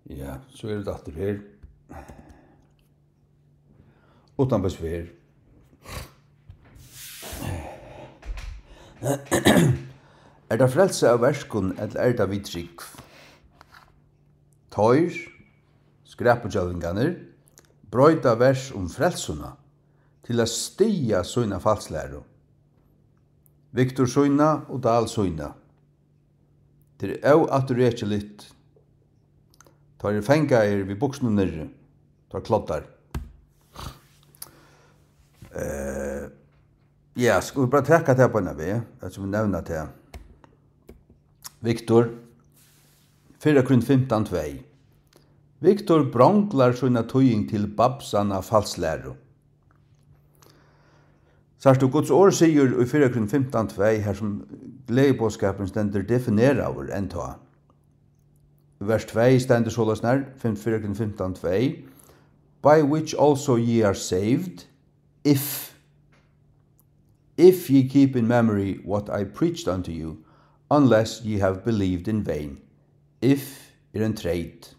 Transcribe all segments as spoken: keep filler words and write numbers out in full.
Ja, so er tað aftur her. Uttan besvær. Er tað frelsa av verkum, ella er tað við trúgv? Teir, skrapudjólvingarnir, broyta vers um frelsuna til at styðja sína falslæru. Victor sína og Dahl sína. Tað er óafturrekiligt. Teir eru fangaðir við buksunum niðri. Teir kloddar. Eh, ja, skulu vit bara taka tað beinan veg, eftirsum vit nevna tað. Victor, fyrra Korint fimtan tvey. Victor bronglar sína týðing til babsanna falslæru. Sært tú, Guds orð sigur í fyrra Korint fimtan tvey, har sum gleðiboðskapurin stendur defineraður enntá. Vers tvey stendur soleiðis nær, fim-, fyrra Korint fimtan tvey, "By which also ye are saved, if, if ye keep in memory what I preached unto you, unless ye have believed in vain." If er ein treyt.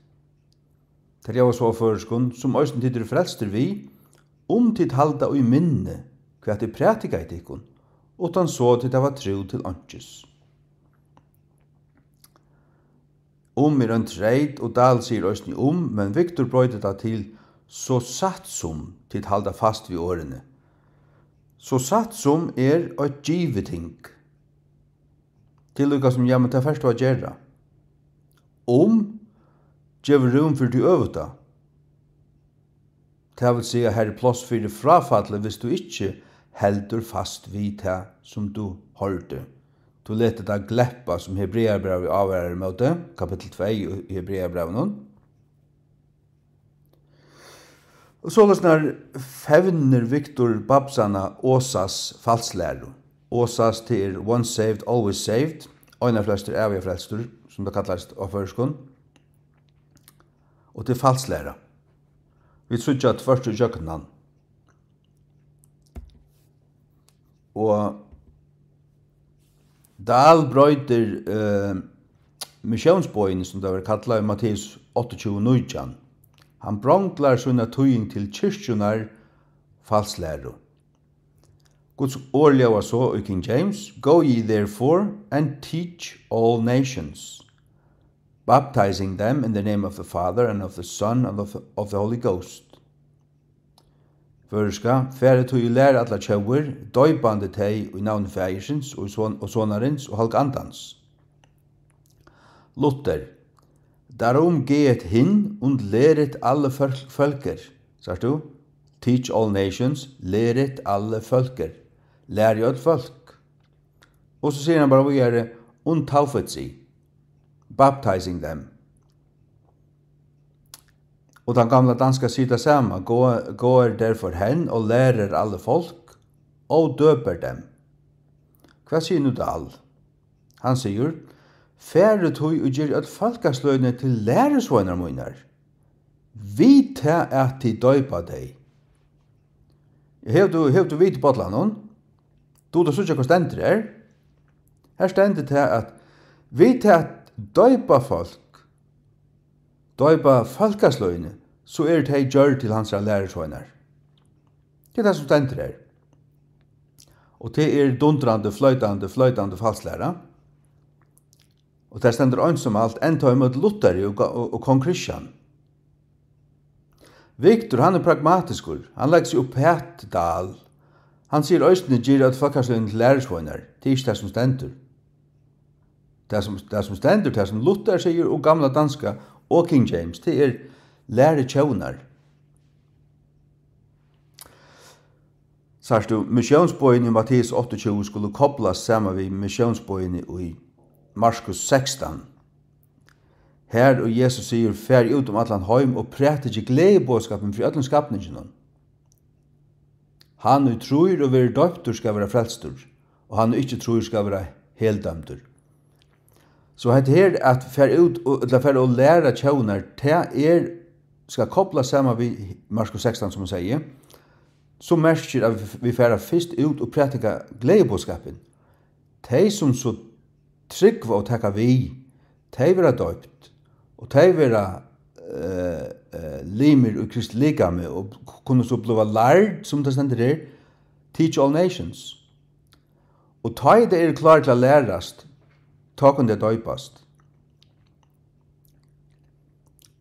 Tað ljóðar so á føroyskum, "Sum eisini tit eru frelstir við, um tit halda í minni, hvat eg prætikaði tykkum, uttan so tit hava trúð til einkis." Um er ein treyt, og Dahl sigur eisini um, men Victor broytir tað til, "So satt sum tit halda fast við orðini." So satt sum er eitt givið ting. Tað er líka sum, ja, men tað fert tú at gera. Um gevur rúm fyri tí øvuta. Tað vil siga, har er pláss fyri fráfalli, viss tú ikki heldur fast við tað, sum tú hoyrdi. Tú letur tað gleppa, sum Hebreabrævið ávarar ímóti, kapittul tvey í Hebreabrævinum. Og soleiðis nær fevnir Victor Babsana Osas falslæru. Osas, tað er once saved, always saved, einaferðsfrelstur, æviga frelstur, sum tað kallast á føroyskum. Og tað er falslæra. Vit síggja tvørtur ígjøgnum hann. Og Dahl broytir, eh, missiónsboðini, sum tað verður kallað í Matteus áttaogtjúgu nítjan. Hann bronglar sína týðing til kirkjunnar falslæru. Guds orð ljóðar so í King James, "Go ye therefore and teach all nations, baptizing them in the name of the Father and of the Son and of, of the Holy Ghost." Føroyska, "Farið tí og lærið allar tjóðir, doypandi tey í navni Faðirsins og Son-, og Sonarins og Halga Andans." Luther, "Darum geht hin und lehret alle Völ-, Völker." Sært tú? "Teach all nations, lehret alle Völker." Lærið øll fólk. Og so sigur hann bara víðari, "Und taufet sie, baptizing them." Og tann gamla danska sigur tað sama, "Går, går derfor hen og lærer alle folk, og døber dem." Hvat sigur nú Dahl? Hann sigur, "Farið tí og gerið øll fólkasløgini til lærisveinar mínar, við tað at tit doypa tey." Hevur tú, hevur tú vitað bollanum? Dugir tú at síggja, hvat stendur her? Her stendur tað, at við tað at doypa fólk, doypa fólkasløgini, so eru tey gjørd til hansara lærisveinar. Tað er tað, sum stendur her. Og tað er dundrandi, floytandi, floytandi falslæra. Og tað stendur einsamalt enntá ímóti Lutheri og, og, og kong Christian. Victor, hann er pragmatiskur. Hann leggur seg upp at Dahl. Hann sigur eisini, "Ger øll fólkasløgini til lærisveinar." Tað er ikki tað, sum stendur. Tað, sum, tað, sum stendur, tað, sum Luther sigur, og gamla danska, og King James, tað er lærutjónar. Sært tú, missiónsboðini í Matteus áttaogtjúgu skulu koplast saman við missiónsboðini í Markus sekstan. Har og Jesus sigur, "Farið út um allan heim og prædikið gleðiboðskapin fyri øllum skapninginum. Hann, ið trýr og verður doyptur, skal vera frelstur, og hann, ið ikki trýr, skal vera heldømdur." So hetta her at fara út og, ella fara og læra tjónar, tað er, skal koplast saman við Markus sekstan, sum eg segði, sum merkir, at vit, vit fara fyrst út og prædika gleðiboðskapin. Tey, sum so trúgva og taka við, tey verða doypt, og tey verða, eh, eh, limir í Kristi likami og k-, kunnu so blíva lærd, sum tað stendur her, "Teach all nations." Og tá ið tey eru klár til at lærast, tá kunnu tey doypast.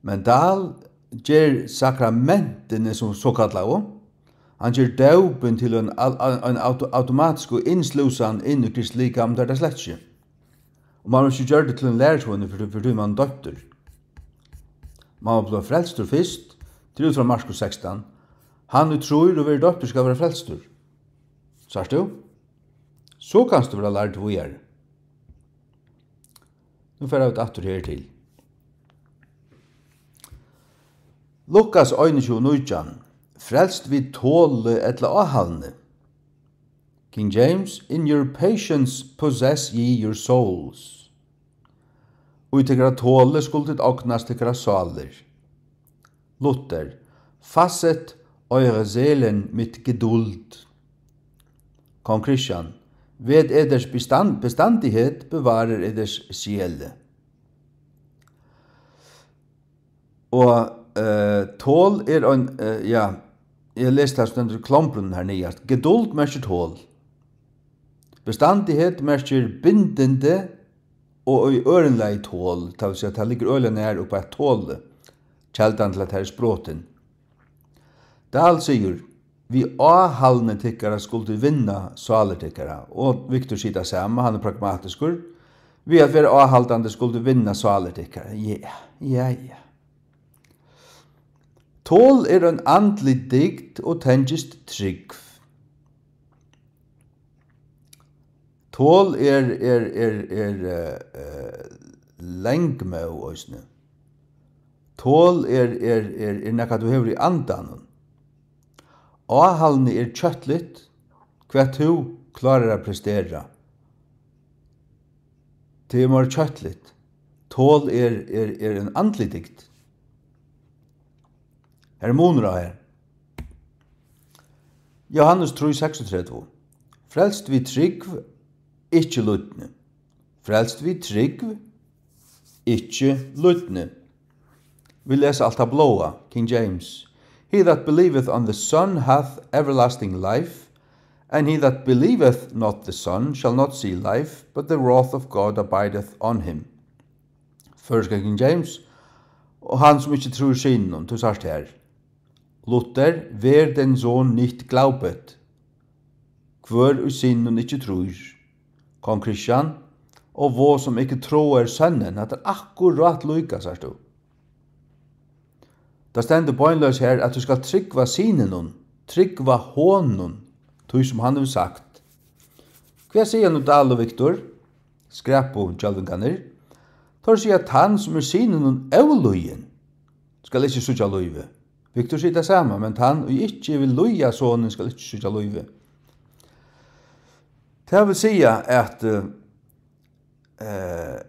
Men Dahl ger sakramentini sum sokallaðu, hann ger dópin til ein al-, al-, ein auto-, automatisku innslúsan inn í Kristi likam, tað er tað slett ikki. Og mann verður ikki gjørdur til ein lærisveinur, fyri, fyri tí mann er doyptur. Mann má blíva frelstur fyrst, tað er út frá Markus sekstan. Hann ið trýr og verður doyptur skal verða frelstur. Sært tú? So kanst tú verða lærdur víðari. Nú fara vit aftur her til Lukas einogtjúgu nítjan. Frelst við toli ella áhaldni. King James, "In your patience possess ye your souls." Í tykkara toli skulu tit ognast tykkara sálir. Luther, "Fasset eure Seelen mit Geduld." Kong Christian, "Wird eders Bestand-, Bestandigheit bewahrer eders Seele." Og, eh, tol er ein, eh, ja, eg lesi tað sum stendur í Klombrini her niðast. Geduld merkir tol. Bestandigheit merkir bindindi og í øðrum lagi tol, tað vil siga, tað liggur øgiliga nær upp á eitt toli, keldan til at tað er sprotin. Dahl sigur, "Við áhaldni tykkara skuldu vinna sálir tykkara." Og Victor sigur tað sama, hann er pragmatiskur. "Við at vera áhaldandi skuldu vinna sálir tykkara." Ja, ja, ja. Tol er ein andlig dygd og tengist trúgv. Tol er, er, er, er, eh, eh, langmóð eisini. Tol er, er, er, er nakað, tú hevur í andanum. Áhaldni er kjøtligt, hvat tú klárar at prestera. Tað er meira kjøtligt. Tol er, er, er ein andlig dygd. Har er munur á her. Johannes trý seksogtretivu. Frelst við trúgv, ikki lýdni. Frelst við trúgv, ikki lýdni. Vit lesa alt tað bláa, King James. "He that believeth on the Son hath everlasting life, and he that believeth not the Son shall not see life, but the wrath of God abideth on him." Føroyska King James, "Og hann sum ikki trýr Syninum", tú sært her. Luther, "Wer den Sohn nicht glaubet", hvør í Syninum ikki trýr. Kong Christian, "Og wo som ikke troer Sønnen", hatta er akkurát líka, sært tú. Tað stendur beinleiðis her, at tú skalt trúgva Syninum, trúgva honum, tí sum hann hevur sagt. Hvat siga nú Dahl og Victor, skrapugilvingarnir? Teir siga, at tann, sum er Syninum ólýðin, skal ikki síggja lívið. Victor sigur tað sama, men tann, ið ikki vil lýða Sonin, skal ikki síggja lívið. Tað vil siga, at, eh, eh,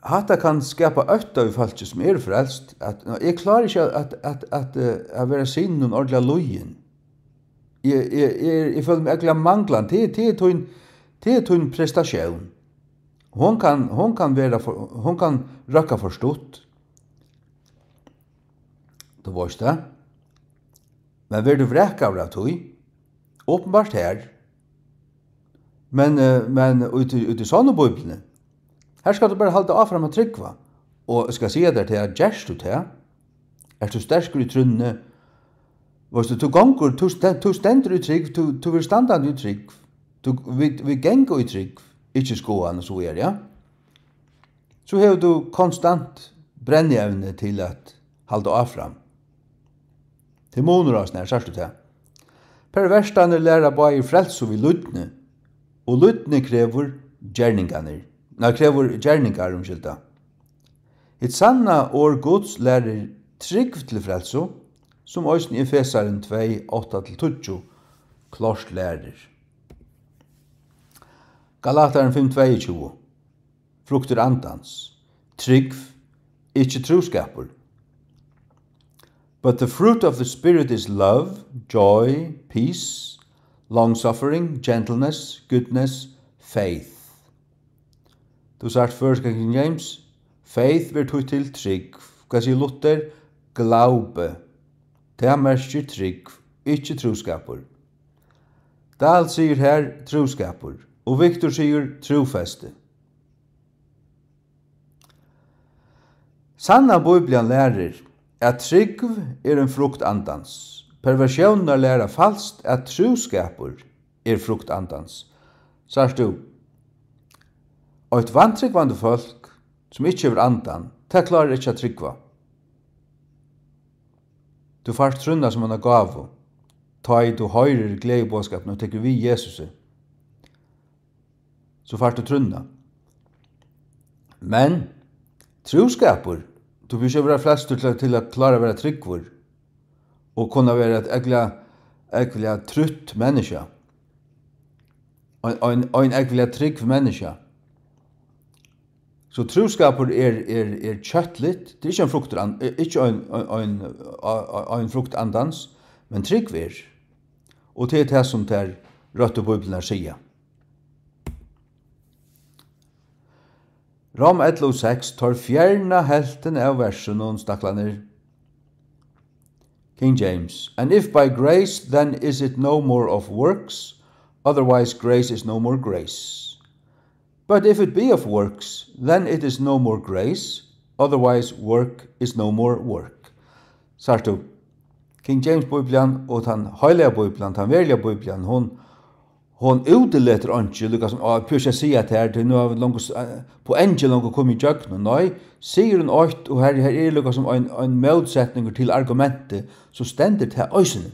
hatta kann skapa ótta í fólki, sum eru frelst, at, "Eg klári ikki at, at, at, eh, at vera Syninum ordiliga lýðin. Eg, eg, eg, eg føli meg ógvuliga manglan. Tað, tað er tín, tað er tín prestatión." Hon kann, hon kann vera for, hon kann røkka for stutt. Tú veitst tað. Men verður tú vrakaður av tí? Openbart her. Men, eh, men úti, úti í sonnu Bíbliuni, har skalt tú bara halda áfram at trúgva. Og eg skal siga tær tað, at gert tú tað, ert tú sterkur í trúnni, veitst tú, tú gongur, tú sten-, tú stendur í trúgv, tú, tú verður standandi í trúgv, tú, vit, vit ganga í trúgv, ikki skoðan og so er, ja. So hevur tú konstant brennievni til at halda áfram. Tað er munur á, snar, sært tú tað? Perverstarnir læra báðir frelsu við lýdni, og lýdni krevur gerningarnir, nei, krevur gerningar, umskylda. Hitt sanna orð Guds lærir trúgv til frelsu, sum eisini Efesarin tvey, átta til tíggju klárt lærir. Galatarin fimm, tveyogtjúgu. Fruktir andans. Trúgv, ikki trúskapur. But the fruit of the Spirit is love, joy, peace, long-suffering, gentleness, goodness, faith. Tú sært føroyska King James, faith verður týtt til trúgv. Hvat sigur Luther? Glaube. Tað merkir trúgv, ikki trúskapur. Dahl sigur har trúskapur, og Victor sigur trúfesti. Sanna Bíblian lærir, at trúgv er ein frukt Andans. Perversiónirnar læra falskt, at trúskapur er frukt Andans. Sært tú, eitt vantrúgvandi fólk, sum ikki hevur Andan, tað klárar ikki at trúgva. Tú fært trúnna sum eina gávu, tá ið tú hoyrir gleðiboðskapin og tekur við Jesusi. So fært tú trúnna. Men trúskapur, tú behøvir ikki at vera frelstur til, til at klára at vera trúgvur og kunna vera eitt ógvuliga, ógvuliga trútt menniskja. Ein, ein, ein ógvuliga trúgv menniskja. So trúskapur er, er, er kjøtligt, tað er ikki ein fruktur an-, er ikki ein, ein, ein, ein, ein frukt Andans, men trúgv er. Og tað er tað, sum tær røttu Bíbliurnar siga. Rom ellivu seks, teir fjerna helvtina av versinum, staklarnir. King James. And if by grace, then is it no more of works, otherwise grace is no more grace. But if it be of works, then it is no more grace, otherwise work is no more work. Sært tú, King James Bíblian og tann heilaga Bíblian, tann veruliga Bíblian, hon, hon útiletur einki, líka sum, á, prøvi ikki at siga at her, tí nú havi vit longu s-, eh, poengið longu komið ígjøgnum. Nei, sigur hon eitt, og her, her er líka sum ein, ein mótsetningur til argumentið, so stendur tað eisini.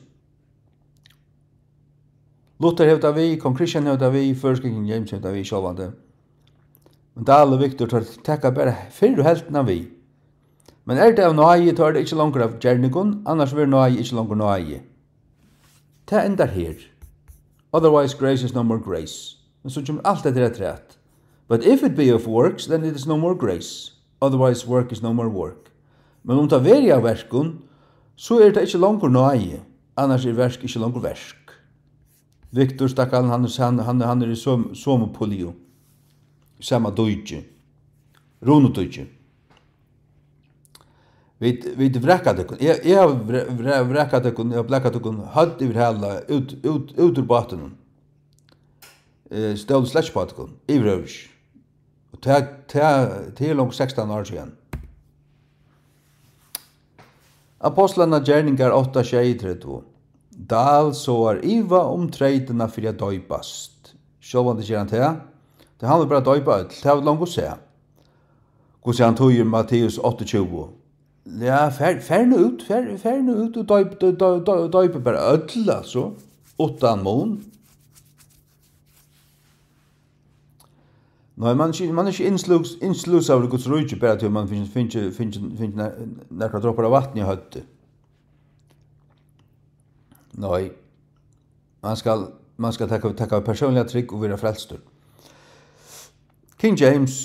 Luther hevur tað við, Kong Christian hevur tað við, føroyska King James hevur tað við, sjálvandi. Men Dahl og Victor, teir taka bara fyrru helvtina við. Men er tað av náði, tá er tað ikki longur av gerningum, annars verður náði ikki longur náði. Tað endar her. Otherwise grace is no more grace. Men so kemur alt hetta her afturat. But if it be of works, then it is no more grace. Otherwise work is no more work. Men um tað verður av verkum, so er tað ikki longur náði, annars er verk ikki longur verk. Victor, stakkalin, hann er, hann, hann, hann er í somu, somu pulju, sama díki, runudíki. Vit, vit vraka tykkum. Eg, eg havi vra-, vra-, vrakað tykkum, eg havi blakað tykkum høvd yvir hala út, út, út úr bátinum. Eh, stóð slett ikki upp á tykkum, yvirhøvur ikki. Og tað, tað, tað er longu sekstan ár síðan. Ápostlarnar Gerningar átta sjeyogtretivu. Dahl sáar iva um treytina fyri at doypast. Sjálvandi ger hann tað, tí hann vil bara doypa øll, tað hava vit longu sæð. Hvussu hann týðir Matteus átta tjúgu. Ja, far, far nú út, far, far nú út og doyp, doyp, doyp, doyp, doyp bara øll, altso, uttan mun. Nei, man er ikki, man er ikki innslús-, innslúsaður í Guds ríki, bara tí man fingið, fingið, fingið, fingið na-, nakrar dropar av vatni í høvdið. Nei, man skal, man skal taka, taka persónliga trúgv og vera frelstur. King James,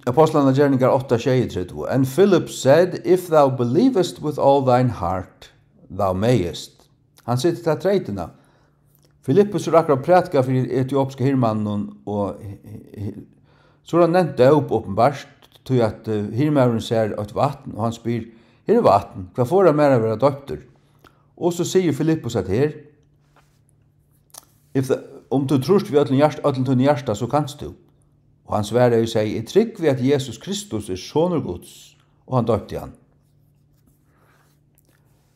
Ápostlarnar Gerningar átta sjeyogtretivu. And Philip said, if thou believest with all thine heart, thou mayest. Hann setir tað treytina. Filippus er akkurát prædikað fyri etiopska hirðmanninum, og so er hann nevnt dóp, openbart, tí at, eh, hirðmaðurin sær eitt vatn, og hann spyr, her er vatn, hvat forðar mær at verða doyptur? Og so sigur Filippus hetta her, if the, um tú trýrt við øllum hjarta, øllum tínum hjarta, so kanst tú. Og hann svaraði og segði, eg trúgvi, at Jesus Kristus er sonur Guds, og hann doypti hann.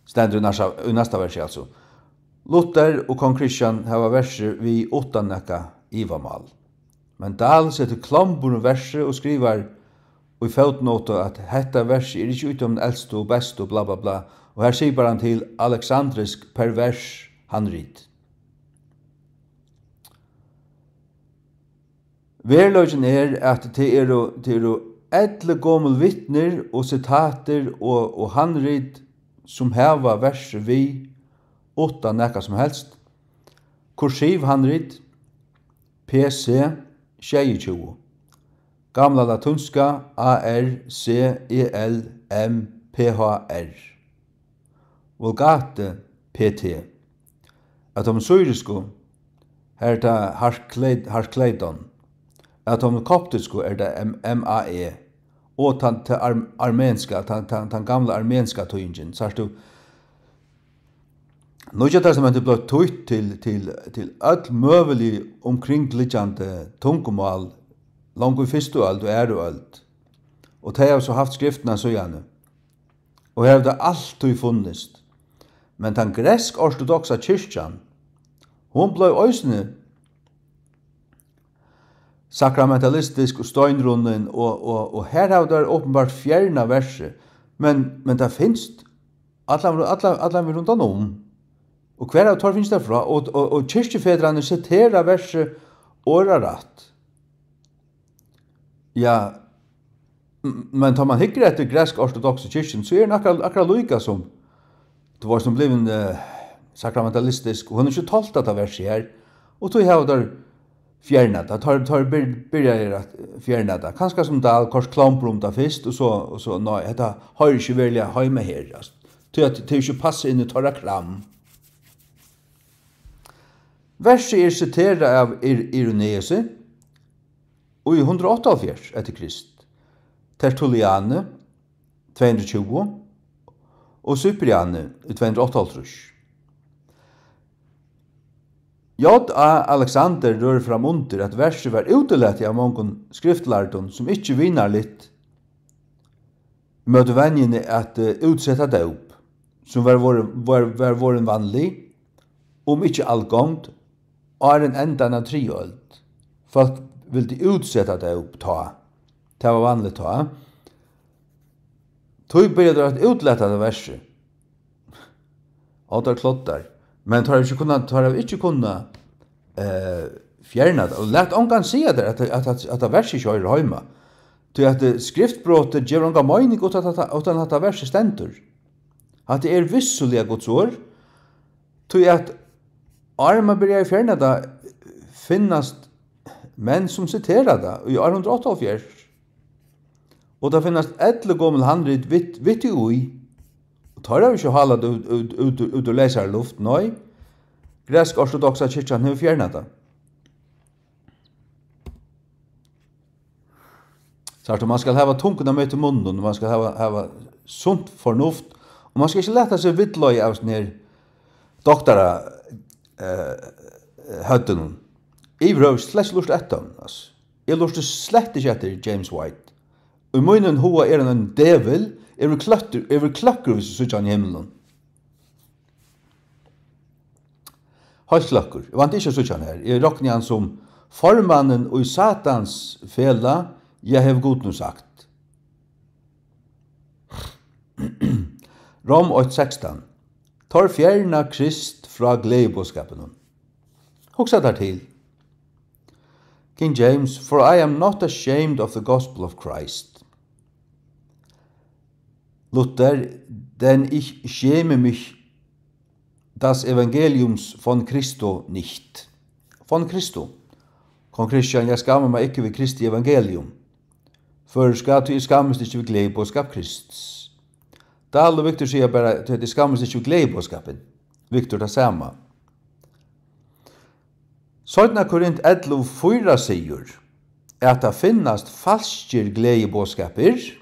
Stendur í næsta, í næsta versi, altso. Luther og kong Christian hava versið við uttan nakað ivamál. Men Dahl setir klombur um versið og skrivar í fótnotu, at hetta versið er ikki út um elstu og bestu, bla, bla, bla. Og her sipar hann til alexandrisk pervers handrit. Veruleikin er, at tað eru, tað eru elligomul vitnir og sitatir og, og handrit, sum hava versið við uttan nakað sum helst. Kursiv handrit, P C sjeyogtjúgu. Gamla latínska, A R C E L M P H R. Vulgate, P T. At teimum syrisku, har er tað Harkleid-, Harkleidon. At teimum koptisku er tað M-, M A E. og tann, tann arm-, armenska, tann, tann, tann gamla armenska týðingin. Sært tú, Nýggja Testamentið bleiv týtt til, til, til øll møgulig umkringliggjandi tungumál, longu í fyrstu øld og aðru øld, og tey hava so havt skriftina síðani, og hevur tað altíð funnist. Men tann greskk-ortodoksa kirkjan, hon bleiv eisini sakramentalistisk og steinrunnin, og, og, og her hava teir openbart fjerna versið, men, men tað finst allan, allan, allan við rundan um. Og hvar hava teir fingið tað frá? Og, og, og kirkjufedrarnir sitera versið orðarætt. Ja, m-, men tá man hyggur eftir greskk-ortodoksu kirkjuni, so er hon akkurát, akkurát líka sum, tú veist, hon blivin, eh, sakramentalistisk, og hon hevur ikki tolt hetta versið her, og tí hava teir fjernað tað, teir, teir byr-, byrjaðir at fjerna tað, kanska sum Dahl koyrt klombur um tað fyrst, og so, og so, nei, hetta hoyrir ikki veruliga heima her, altso, tí at tað er ikki passað inn í teirra kram. Versið er siterað av Ir-, Irenæusi í hundrað og áttaoghálvfjerðs eftir Krist, Tertulliani tvey hundrað og tjúgu og Cypriani í tvey hundrað og áttaoghálvtrýss. J A Alexander rør fram undir, at versið var útilatið av mongum skriftlærdum, sum ikki vinarligt møtu venjini at, eh, útseta dóp, sum var vorðin, var, var vorðin vanlig, um ikki algongd, áðrenn endan av triðju øld. Fólk vildu útseta dóp tá. Tað var vanligt tá. Tí byrjaðu teir at útlata tað versið. Á, teir kloddar. Men teir hava ikki kunnað, teir hava ikki kunnað, eh, fjerna tað. Og lat ongan siga tær, at, at, at, at tað versið ikki hoyrir heima. Tí at, eh, skriftbrotið gevur onga meining, uttan at, uttan at hatta versið stendur. Hatta er vissuliga Guds orð, tí at áðrenn man byrjaði at fjerna tað, finnast menn, sum sitera tað í ár hundrað og áttaoghálvfjerðs, og tað finnast elligomul handrit við, við tí í, og teir hava ikki hálað út, út, út, út úr leysari luft, nei, greskk-ortodoksa kirkjan hevur fjerna tað. Sært tú, man skal hava tunguna mitt í munninum, og man skal hava, hava sunt fornuft, og man skal ikki lata seg villleiða av sånn her doktara, eh, høvdinum. Yvirhøvur slett ikki lurta eftir honum, altso. Eg lurti slett ikki eftir James White. Í mínum huga er hann ein dævil, eg verði kløkkur, eg verði kløkkur, hvis eg síggi hann í himlinum. Heilt kløkkur. Eg vænti ikki at síggja hann her. Eg rokni hann sum formannin í Satans felag, ja, hevur Gud nú sagt. Rom eitt sekstan. Teir fjerna Krist frá gleðiboðskapinum. Hugsa tær til. King James, "For I am not ashamed of the gospel of Christ." Luther, "Denn ich schäme mich des Evangeliums von Christo nicht." Von Christo. Kong Kristian, eg skammi meg ikki við Kristi evangelium. Føroyska, tí eg skammist ikki við gleðiboðskap Krists. Dahl og Victor siga bara, tí at eg skammist ikki við gleðiboðskapin. Victor, tað sama. Seinna Korint ellivu fýra sigur, at tað finnast falskir gleðiboðskapir,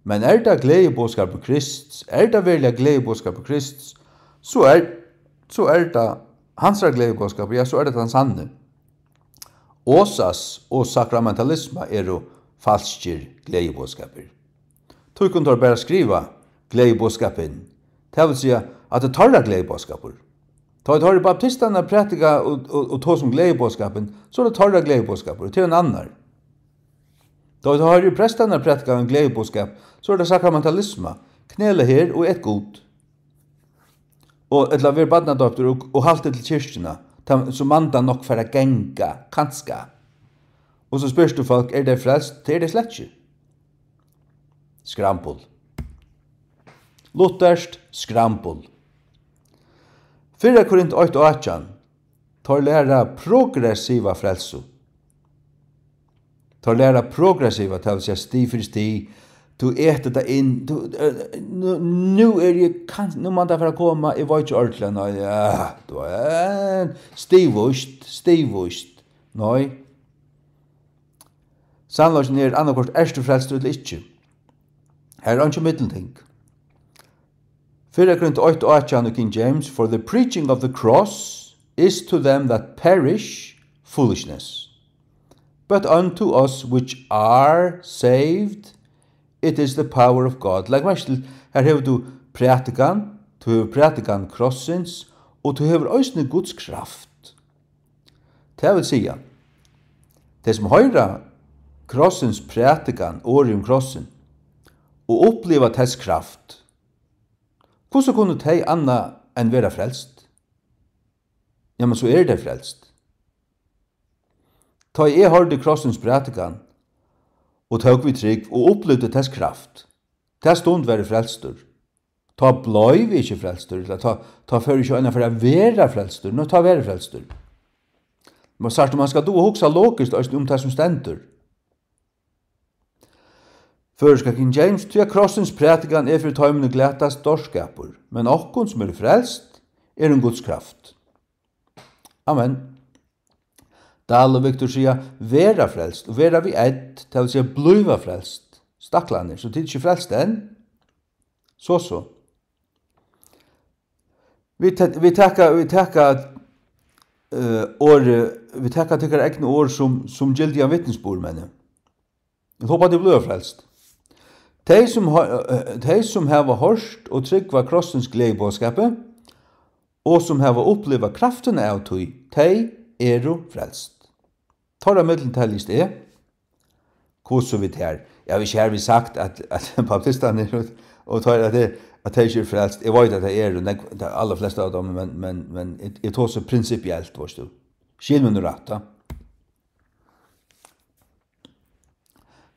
men er tað gleðiboðskapur Krists, er tað veruliga gleðiboðskapur Krists, so er, so er tað hansara gleðiboðskapur, ja, so er tað tann sanni. Osas og sakramentalisma eru falskir gleðiboðskapir. Tí kunnu teir bara skriva gleðiboðskapin. Tað vil siga, at tað er teirra gleðiboðskapur. Tá ið teir hoyra baptistarnar prædika og, og, og tosa um gleðiboðskapin, so er tað teirra gleðiboðskapur, og tað er ein annar. Tá ið teir hoyra prestarnar prædika um gleðiboðskap, so er tað sakramentalisma. Knæla her og et Gud. Og, ella ver barnadoyptur og, og halt teg til kirkjuna, tá, so man tað nokk fara at ganga, kanska. Og so spyrt tú fólk, eru tey frelst? Tað eru tey slett ikki. Skrambul. Lutherskt skrambul. Fyrra Korint eitt átjan. Teir læra progressiva frelsu. Teir læra progressiva, tað vil siga stig fyri stig. Tú etur tað inn, tú, eh, nú, nú eri eg kann-, nú man tað fara at koma, eg veit ikki ordiliga, nei, ja, tú, eh, stigvíst, stigvíst. Nei. Sannleikin er, annaðhvørt ert tú frelstur ella ikki. Har er einki millumting. Fyrra Korint eitt átjan í King James: "For the preaching of the cross is to them that perish foolishness, but unto us which are saved it is the power of God." Legg merki til, har hevur tú prædikan, tú hevur prædikan krossins, og tú hevur eisini Guds kraft. Tað vil siga, tey sum hoyra krossins prædikan, orðið um krossin, og uppliva tess kraft, hvussu kunnu tey annað enn vera frelst? Jamen, so eru tey frelst. Tá eg hoyrdi krossins prædikan, og tók við trúgv og upplivdi tess kraft, ta stund var eg frelstur. Tá bleiv eg ikki frelstur, ella tá, tá fór eg ikki eina ferð at vera frelstur, men tá var eg frelstur. Men sært, man skal duga at hugsa logiskt eisini um tað sum stendur. Føroyska King James: "Tí at krossins prædikan er fyri teimum, ið glatast, dárskapur, men okkum, sum eru frelst, er hon Guds kraft." Amen. Dahl og Victor siga: "Vera frelst", og vera við ð, tað vil siga blíva frelst. Staklarnir, so tit eru ikki frelst enn? So, so. Vit ta-, vit taka, vit taka, eh, orð, vit taka tykkara egnu orð sum, sum gyldigan vitnisburð, meini. Eg hopi, tit blíva frelst. Tey, sum ho-, eh, tey, sum hava hoyrt og trúgva krossins gleðiboðskapi, og sum hava upplivað kraftina av tí, tey eru frelst. Teirra millum teljist eg. Hvussu við tær? Eg havi ikki hervið sagt, at, at baptistarnir og, og teir, at tey, at tey ikki eru frelst. Eg veit, at tey eru, nógv, tey allarflestu av teimum, men, men, men eg, eg tosi prinsipielt, veitst tú. Skil meg nú rætt, tá.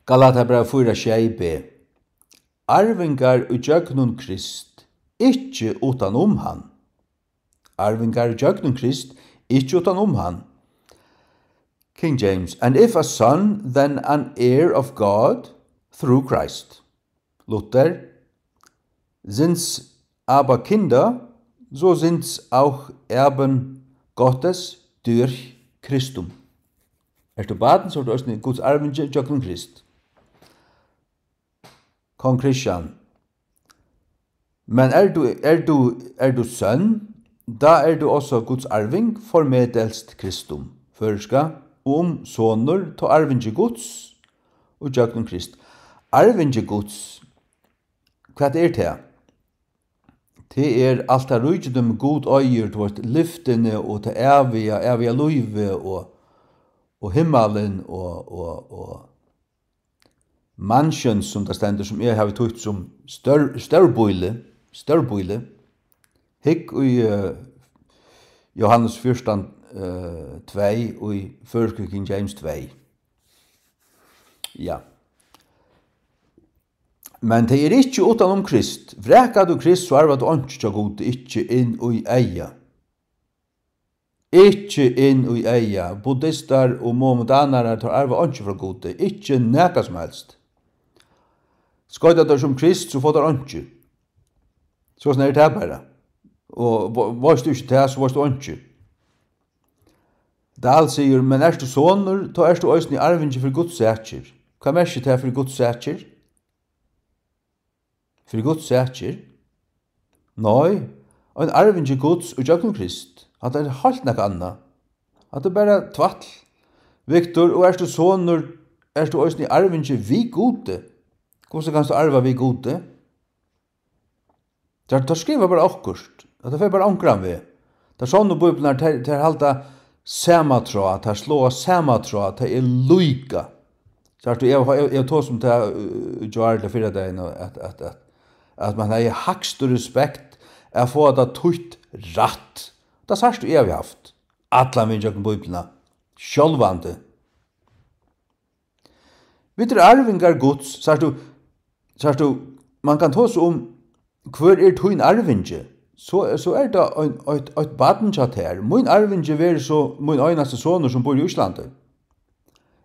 Galatarabræv fýra sjey b. Arvingar í gjøgnum Krist, ikki uttan um hann. Arvingar í gjøgnum Krist, ikki uttan um hann. King James: "And if a son, then an heir of God through Christ." Luther: "Since aber Kinder, so sind auch Erben Gottes durch Christum." Ert tú barn, so ert tú eisini Guds arvingi gjøgnum Krist. Kong Christian: "Men er du, er du, er du søn, da er du også Guds arving, for medelst Kristum." Føroyska: "Um sonur, tá arvingi Guds, og gjøgnum Krist." Arvingi Guds, hvat er tað? Tað er alt tað ríkidømi, Gud eigur, tú veist, lyftini og tað æviga, æviga lívið og, og himmalin og, og, og mansions, sum tað stendur, sum eg havi týtt sum stór-, stórbýli, stórbýli. Hygg í, eh, Jóhannes fjúrtan, eh, tvey, í føroysku King James tvey. Ja. "Men tey eru ikki uttan um Krist. Vrakar tú Krist, so arvar tú einki hjá Gudi, ikki inn í eygað." Ikki inn í eygað. Buddistar og muhammedanarar, teir arva einki frá Gudi. Ikki nakað sum helst. Skoyta teir sum Krist, so fáa teir einki. Soleiðis er tað bara. Og ve-, veitst tú ikki tað, so veitst tú einki. Dahl sigur: "Men ert tú sonur, tá ert tú eisini arvingi fyri Guds sakir." Hvat merkir tað, fyri Guds sakir? Fyri Guds sakir? Nei, ein arvingi Guds í gjøgnum Krist. Hatta er heilt nakað annað. Hatta er bara tvætl. Viktor, og ert tú sonur, ert tú eisini arvingi við Gudi? Hvussu kanst tú arva við Gudi? Teir, teir skriva bara okkurt. At tað fer bara onkran veg. Tær sonnu bíbliurnar, tær, tær halda sama tráð, tær sláa sama tráð, tað er líka. Sært tú, eg, eg, eg tosaði um tað, uh, í gjár ella fyrradagin, at, at, at, at man hevði hægstu respekt at fáa tað týtt rætt. Tað sært tú, eg havi havt allan vegin gjøgnum Bíbliuna. Sjálvandi. Vit eru arvingar Guds, sært tú, sært tú, man kann tosa um, hvør er tín arvingi? So, so er tað ein, eitt, eitt barn hjá tær. Mín arvingi verður so mín einasti sonur, sum býr í Íslandi.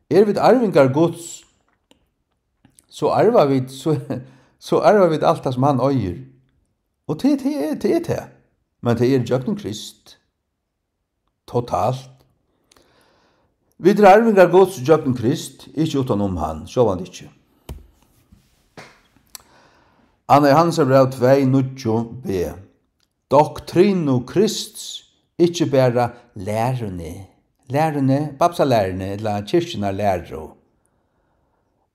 Eru vit arvingar Guds, so arva vit, so, so arva vit alt tað, sum hann eigur. Og tað, tað er, tað er tað. Men tað er gjøgnum Krist. Totalt. Vit eru arvingar Guds gjøgnum Krist, ikki uttan um hann, sjálvandi ikki. Anna Johannesar bræv tvey níggju b. Doktrinu Krists, ikki bara læruni. Læruni, babsalæruni, ella kirkjunnar læru.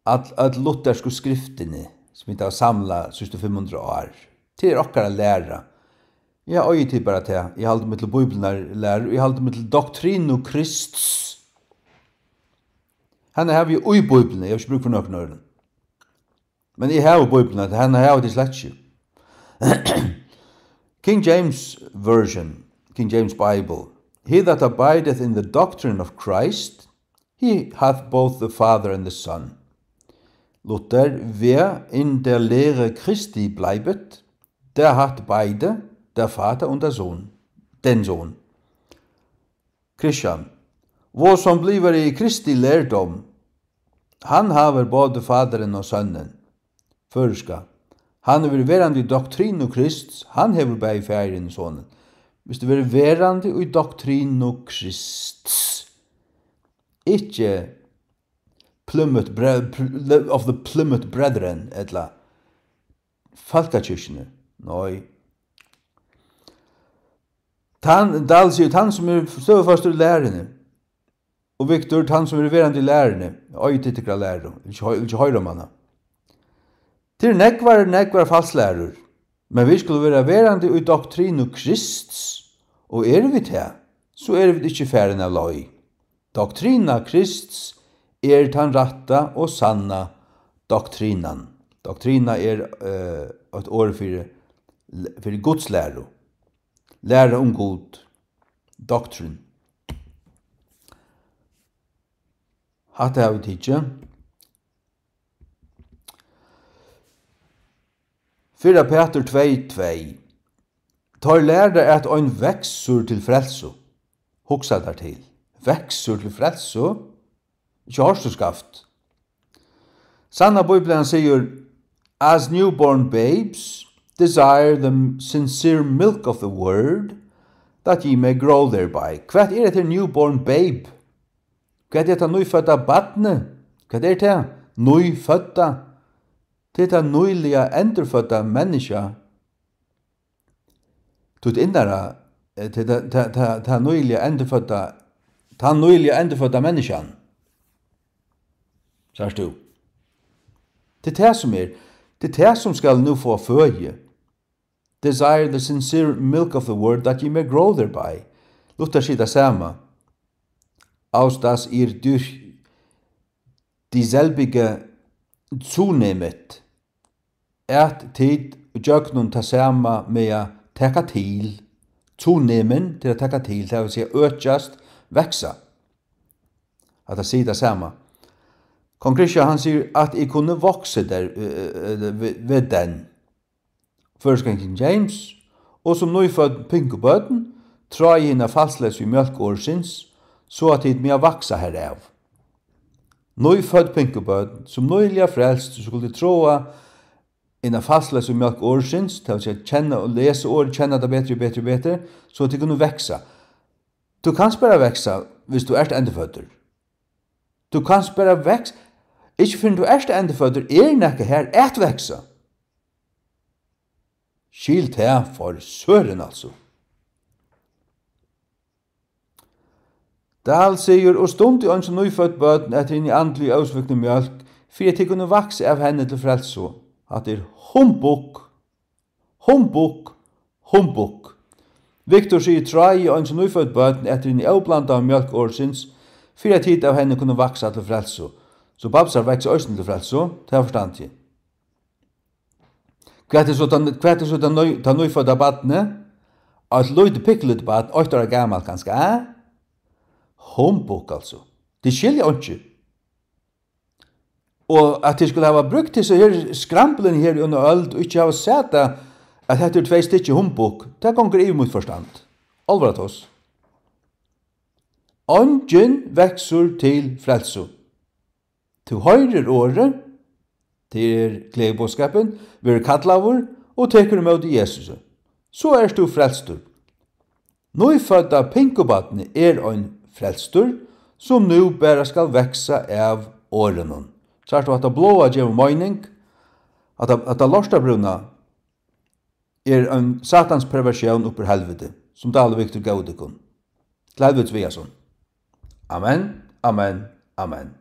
All, øll luthersku skriftini, sum vit hava samlað síðstu fimm hundrað ár. Tað er okkara læra. Ja, eigi tit bara tað. Eg haldi meg til Bíbliunnar læru, eg haldi meg til doktrinu Krists. Hana havi eg í Bíbliuni, eg havi ikki brúk fyri nøkrum øðrum. Men eg havi Bíbliuna, hana hava tit slett ikki. King James Version, King James Bible. He that abideth in the doctrine of Christ, he hath both the Father and the Son. Luther, wer in der Lehre Christi bleibet, der hat beide, der Vater und der Sohn, den Sohn. Christian, hvor som bliver i Kristi lærdom, han haver både Faderen og Sønnen. Føroyska, hann hevur verandi í doktrinu Krists, hann hevur bæði Faðirin og Sonin. Hvis tú verður verandi í doktrinu Krists, ikki Plymouth Bre-, Pl-, of the Plymouth Brethren, ella Fólkakirkjuni. Nei. Tann, Dahl sigur, tann sum er støðufastur í læruni, og Viktor, tann sum er verandi í læruni, eigi tit tykkara læru, vil ikki hoy-, vil ikki hoyra um hana. Tað eru nógvar, nógvar falslærur, men vit skulu vera verandi í doktrinu Krists, og eru vit tað, so eru vit ikki farin av leið. Doktrina Krists er tann rætta og sanna doktrinan. Doktrina er, eh, eitt orð fyri, fyri Guds læru. Læra um Gud. Doctrine. Hatta hava vit tikið. Fyrra Pætur tvey tvey. Teir læra, at ein veksur til frelsu. Hugsa tær til. Veksur til frelsu? Ikki hoyrt so skaft. Sanna Bíblian sigur, "As newborn babes, desire the sincere milk of the word, that ye may grow thereby." Hvat er hetta newborn babe? Hvat er hetta nýfødda barnið? Hvat er tað? Nýfødda? Tað er tað nýliga endurfødda menniskja. Títt innara, eh, tað, tað, tað, tað, tað nýliga endurfødda, tann nýliga endurfødda menniskjan. Sært tú? Tað er tað sum er. Tað er tað sum skal nú fáa føði. "Desire the sincere milk of the word, that ye may grow thereby." Luther sigur tað sama. "Aus dass ihr durch dieselbige zunehmet." At tit gjøgnum tað sama mega taka til. Zunehmen, til at taka til, tað vil siga økjast, vaksa. At tað sigur tað sama. Kong Christian, hann sigur, "At eg kunnu vokse der, eh, eh, ved, ved den." Føroyskan King James, "Og sum nýfødd pinkubørn, tráið hina falsleysu mjólk orðsins, so at tit mega vaksa herav." Nýfødd pinkubørn, sum nýliga frelst, skuldu tráa hina falsleysu mjólk orðsins, tað vil siga, kenna og lesa orð, kenna tað betri og betri og betri, so at tit kunnu vaksa. Tú kanst bara vaksa, hvis tú ert endurføddur. Tú kanst bara vaks-, ikki fyrr enn tú ert endurføddur, er nakað har at vaksa. Skil tað for søren, altso. Dahl sigur, "Og stundið eins og nýfødd børn eftir hini andligu ósviknu mjólk, fyri at tit kunnu vaksa av henni til frelsu." Hatta er humbug. Humbug. Humbug. Viktor sigur, "Tráið eins og nýfødd børn eftir hini óblandaðu mjólk orðsins, fyri at tit av henni kunnu vaksa til frelsu." So babsar vaksa eisini til frelsu, tað forstandi eg. Hvat er so tann, hvat er so tann nýfødda barnið? Eitt lítið, pikkulítið barn, eitt ára gamalt kanska, eh? Humbug, altso. Tit skilja einki. Og at tit skulu hava brúkt hesi her skramblini her í eina øld og ikki hava sæð tað, at hetta eru tvey stykki humbug, tað gongur yvir mítt forstand. Álvara tós. Eingin veksur til frelsu. Tú hoyrir orðið, tað er gleðiboðskapin, verður kallaður og tekur ímóti Jesusi. So ert tú frelstur. Nýfødda pinkubarnið er ein frelstur, sum nú bara skal vaksa av orðinum. Sært tú, hatta bláa gevur meining. Hatta, hatta lortabrúna er ein satans perversjón upp úr helviti, sum dálir vit til góðu tykkum. Til helvitis við hasum. Amen, amen, amen.